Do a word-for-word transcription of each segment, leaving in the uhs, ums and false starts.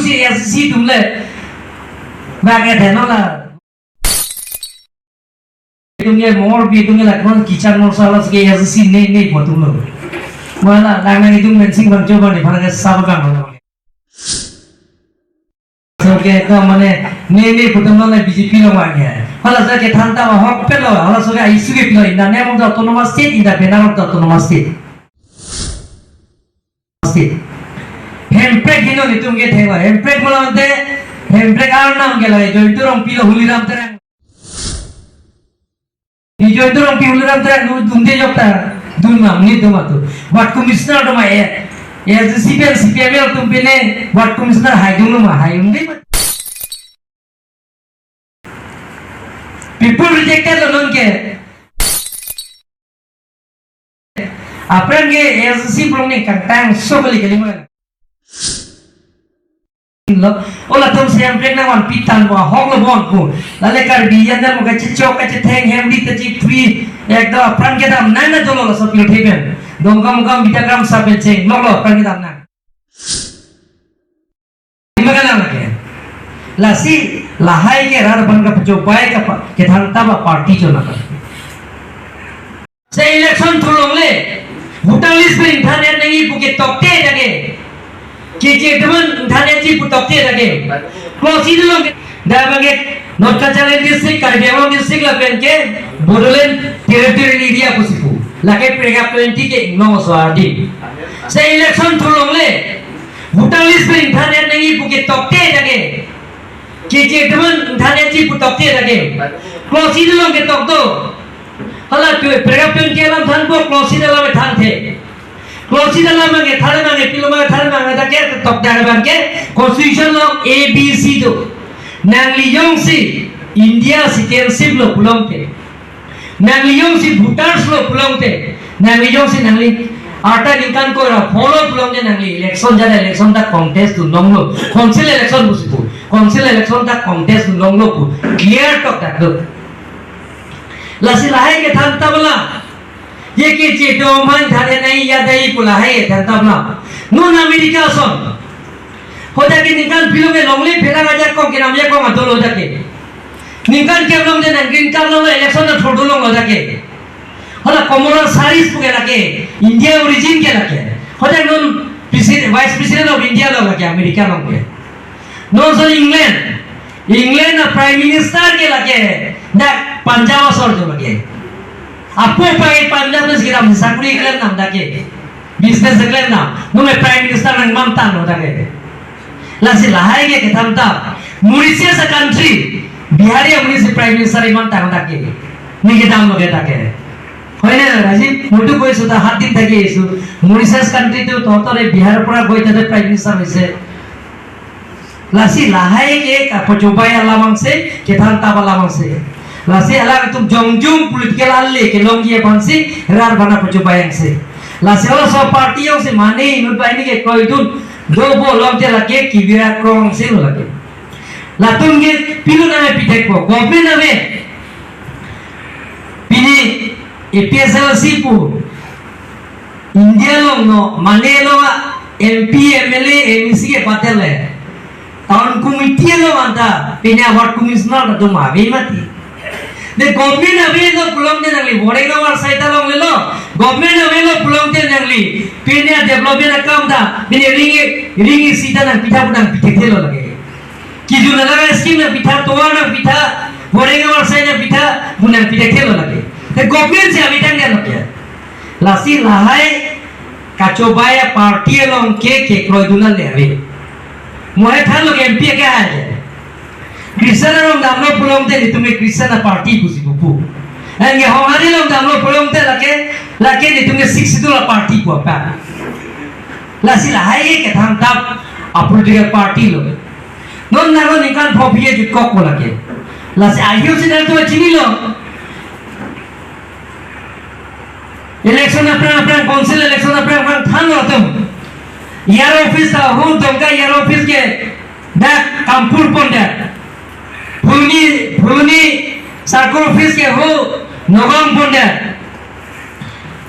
Si A S D C atum le. Bang e theno la. Atum ke mor bi atum ke la kon kichar mor sala si A S D C ne ne po atum lo. Wala lang nang atum Mensing Bangcho bani para ke sab bang lo. So ke ka mane ne ne pu atum lo na B J P lo wang ya. Hala sa ke thanta ma hok pe lo. Hala so ke isu ke pilo in the name of the autonomous state, in the banner of the autonomous state. State. Hemprek heno netum ke thengla. Hemprek malante, Hemprek arnam ke la, Joyinto Rongpi lo Huliram Terang. Di Joyinto Rongpi Huliram Terang dun, dunde jokta, dun ma, ni dun ma tu. Ward commissioner dun ma e. A S D C pen C P M L atum pine, ward commissioner hai dun ma, hai dun de ma. People rejected lo non ke. Aphrang ke A S D C pulong ne kangtang so kali kali mo. Lo, ola atum si Hemprek nangvanpi tangpo, hok lo bon pu. Lale Karbi yan dan mo kachichok kachitheng hem di kachipri. Ekdom aphrang kedam nang na dolo laso pilo thepen. Dongkam kam bida gram sapen cheng. Lo lo aphrang kedam nang. Imaga nang lake. Lasi lahai ke rat aphan kapachobai kapa, kethantap aparty chonaka. Se election thulongle, voter list pen than-et nangji pu ketokte jake. Keche teman than-etji pu tokte jake. Klosi dulong ke, dak abang ke North Cachar Hills District, Karbi Anglong District lapen ke Bodoland Territorial Area pusi pu. Lake paragraph twenty ke inglong so adi. Se election thulongle, voter list pen than-et nangji pu ketokte jake. Keche teman than-etji pu tokte jake. Klosi dulong ketok do. Hala tu paragraph twenty alam thanpo, klosi alam thanthe. Klosi alam abang ke thar abang ke pilo abang thar abang ke dak ketok dak abang ke constitution lo A B C do. Nangli jongsi India citizenship lo pulote. Nangli jongsi voters lo pulote, nangli jongsi nangli arta ningkan ko ra follow pulote nangli election jada election ta contest dun longlo. Council election pusi pu. Council election ta contest dun longlo pu. Clear tok dak do. Lasi lahai kethantap la. Ye keche teman than-et nangji ya dai pu lahai kethantap la. Non America ason. Hodak ke ningkan pilo ke longle pherang ajakong kenam ajakong adolo hodak ke. Ningkan kep longte nang green card longlo election na thurdu longlo hodak ke. Hala Kamala Harris pu ke lake India origin ke lake. Hodak non presi-, Vice President of India lo lake America along ke. Non son England. England a Prime Minister ke lake. Dak Punjab asor jo lake. Apo pai Punjab na sekiram sakuri England nam dak ke. Business keklem na, nome Prime Minister nangmantang lo dak ke. Lasi lahai ke kethantap. Mauritius a country, Bihari amonit si Prime Minister imantang dak ke. Ne kedam lo ke dak ke. Hoine Rajiv, mutu koi suta hat din thaki isu. Mauritius country tu tohotore Bihar pura koi tate Prime Minister hoise. Lasi lahai ke kapachobai alam angse, kethantap alam angse. Lasi alanglitum jongjung political ale kelongji aphansi rat aphan kapachobai angse. Lasi halaso aparty jongsi mane inut banghini ke kroidun dobo longte lake kivir akrong angse lo lake. Latum ke pilo nangpithekpo, government ave. Pini A P H L C pu India along non mane lo a M P, M L A, M A C ke patel le. Town committee along anta pini ward commissioner ta dum ave mati. De government ave lo pulote nangli boreng lo war sai ta longlelo. Government ave lo pulote nangli pini development akam ta pini ring ring isi ta nangpitha pu nangpithekthelo lake. Kijun alam scheme nangpitha, tovar nangpitha, boreng war sai nangpitha, pu nangpithekthelo lake. Te government si ave tanglo ke. Lasi lahai kachobai aparty along ke kekroidun ale ave. Mo hai thanlo ke M P ke hai ke. Christian along damlo pulote netum ke Christian aparty pusi pupu. Anke Honghari along damlo pulote lake, lake netum ke Sixth Schedule aparty pu apa. Lasi lahai kethantap apolitical party lo. Non naro ningkan pho phi jutkok mo lake. Lasi ayo si dal to chinilo. Election aphrang aphrang, council election aphrang aphrang thanlo atum. E R O office ta ho Dongka E R O office ke dak Kampur pondet. Phuloni, Phuloni circle office ke ho Nagaon pondet.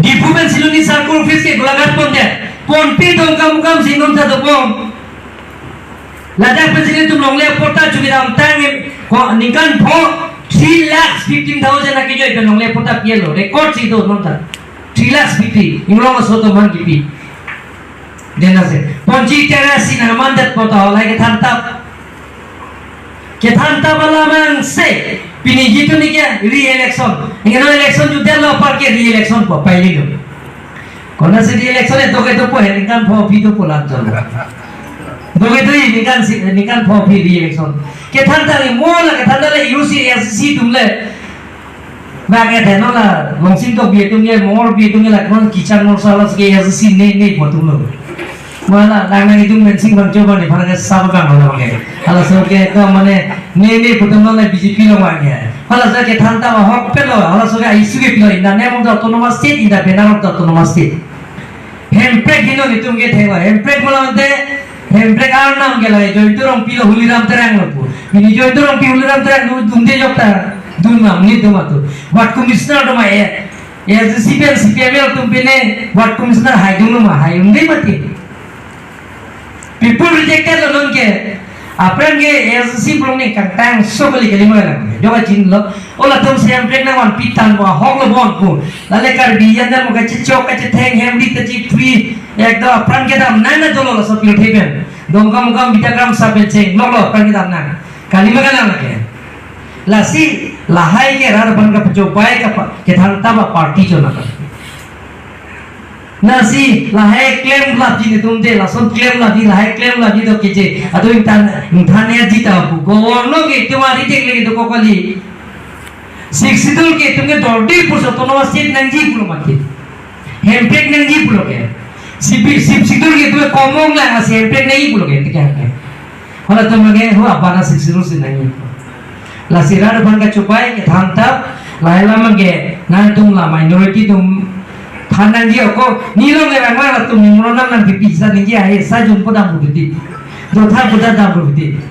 Diphu pen Siloni circle office ke Golaghat pondet. Ponpe Dongkamukam si non ta dopon. Ladak pensi nelitum longle aporta chukidam tang em, ko ningkan pho three lakhs fifteen thousand akejoi pen longle aporta pilo, record si do non ta. Three lakhs fifty, inglong aso atum aphan kipi. Dena se, ponji terasi na mandat porta halai kethan tap. Kethan tap alam angse, pini jitu neke re-election. Ingno election jutlo apar ke re-election po, paili lo. Konasi re-election e doke dopo he, ningkan pho phi dopo lam chon. Doke do ningkan si, ningkan pho phi re-election. Kethan tap ni mo la, kethan tap le U C S C atum le. Bang e theno la, Longsing Tokbi atum ke, Mongol Tokbi atum ke la, kon kichang mor sala ke S C ne ne pu atum lo. Wala, nang nang itum Mensing Bangcho bang ne, para ke sab bang lo ke. Halaso ke, ke mane, ne ne pu atum lo na B J P lo bang ke. Halaso kethan tap ahokpet lo, halaso ke issue ke pilo, in the name of the autonomous state, in the banner of the autonomous state. Hemprek heno nelitum ke thenglo. Hemprek malante, Hemprek arnam ke la Joyinto Rongpi lo, Huliram Terang lo pu. Pini Joyinto Rongpi, Huliram Terang lo, dunde jok ta dun ma, nelitum atum. Ward commissioner atum ma, eh, S D C pen C P M L atum pine ward commissioner haidun lo ma, hai-un-e mati. People rejected lo non ke. Aphrang ke S D C pulo ne kangtang so kali kali ma lang. Jok ajin lo. O latum Hemprek nangvanpi tangpo, ahok lo bon pu. Lale Karbi anjan mo kachechok kachetheng hem di ta chipri. Ekdom apran kedam nang na dolo laso pirthe pen. Dongkamukam Bidya Gram sab pen chenglok lo apran kedam nang. Kali ma kalang lake. Lasi lahai ke rat aphan kapachobai kapa, kethan tap aparty chonaka. Lasi lahai klemlapji nelitum te, lason klemlapji, lahai klemlapji do keche. Ado ingthan, ingthan ya jita pu. Governor ke itum ari tek lagi do kokali. Sixth Schedule ke itum ke dorde pusi autonomous state nangji pulo mati. Hemprek nangji pulo ke. Sixth, Sixth Schedule ke itum ke komong lang asi Hemprek nangji pulo ke, tiga ke. Halatum ke ho abana Sixth Schedule si nangji. Lasi rat aphan kachobai kethan tap, lahai alam ke nangtum la minority atum than nangji ako, nilong erang latum memorandum nangpipi sa ningje ahe, sajun podam pu bidi. Dotha poda dam pu bidi.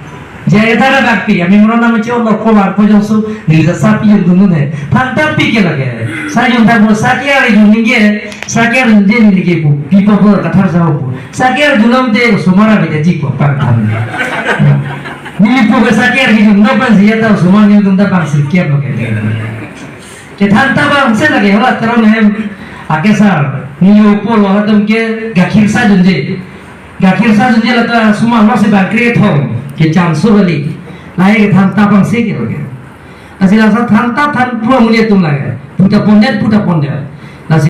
Jaya tara bakpi, ami memorandum cho lo ko war po jongsu, nilita sapi jun dunu ne. Than tap pi ke lake. Sajun ta bo sakia re jun ningje, sakia re jun ningje pu, pipo bo kathar sa pu. Sakia re junam te sumara bida jik po pang than. Neli pu ke sakia re jun no pan siya ta sumar ni dun ta pang sikya po ke. Kethan tap angse lake hola teron hem akesar. Neli upo lo hatum ke gakhir sajunje. Gakhir sajunje la ta sumar lo se bangkre thong. Kecham so kali. Lahai kethan tap angse ke lake. Lasi laso than tap than puang nelitum lake. Puta pondet, puta pondet. Lasi